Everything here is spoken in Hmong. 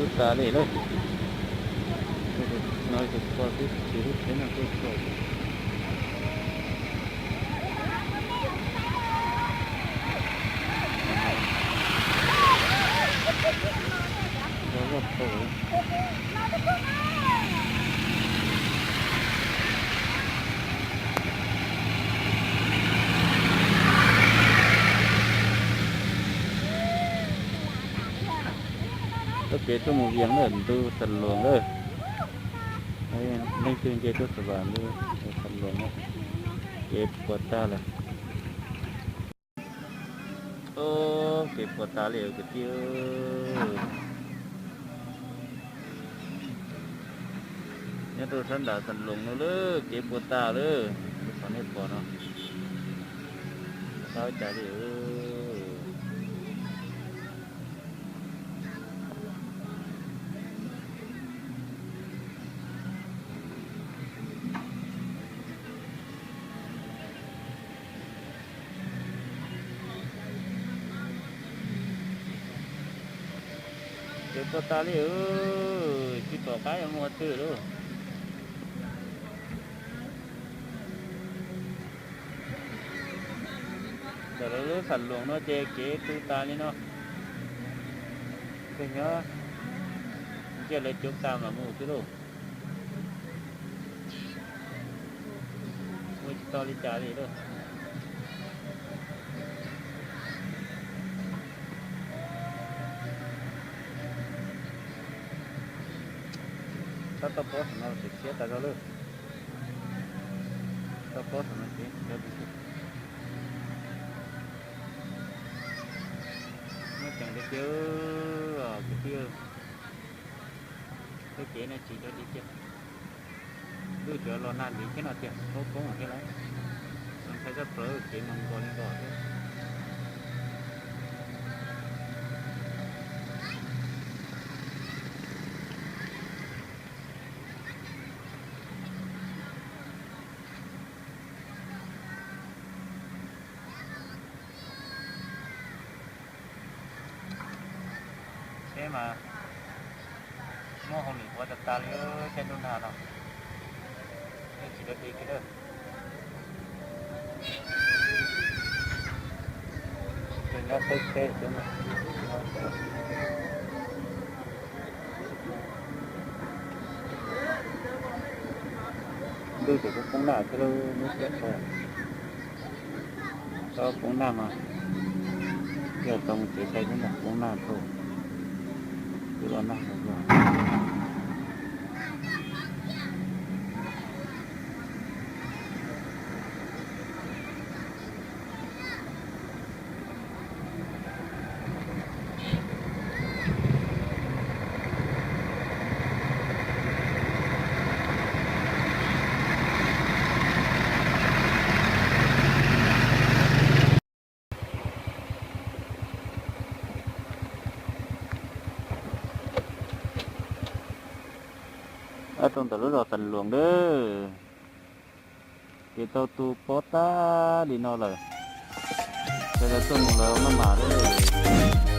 Tub tas li lawm. No tus ko xwb, tsis lub tsheb no tuaj txog. Txoj kev tuaj mus Vias lawm, ntu Xas Luas lawm. Leej twg nce tuaj Xas Vas, ntu Xas Luas na. Kev puas tag lawm. Kev puas tas li kwv tij. Nyob rau sab nram Xas Luas no lawm, kev puas tas lawm. Qhov nej pom no, tau cas li. Kev puas tas li, tsis pom qab yuav mus qhov twg lawm. Ntawm lawv lub Xas Luas no ces kev tu tas li no. Kawg nyob, ntsia lawv cuav tas mam mus xwb lauj. Ua tsis tau li cas li lauj. Tab toj pob saum no siab tas zog lawm. Toj pob saum no siab tas zog. Muaj ceem li tiag, kwv tij. Tej kev no tsis dog dig kiag. Lub tsuav los nag ntiv thiab no tiag, poob poob thiab lauj. Ntshai tshaj plaws, kev mas nkaus li nkaus thiab. Tsheb mas muab hauj lwm ua tas tas li, tej ntuj nag no. Tsis dog dig kiag lawm. Nyob teb tsheb xwb. Ntuj ces kuj poob nag thiab lub nub siab tso. Tau poob nag mas, yog tau mus tsev sai xwb ntag, poob nag thaum twb los nag los yog. Rau ntawm lub zos Xas Luas lawm, ces tau tu pob tag li no lawm. Ces lawv tuaj mus lawv maj mam lawm.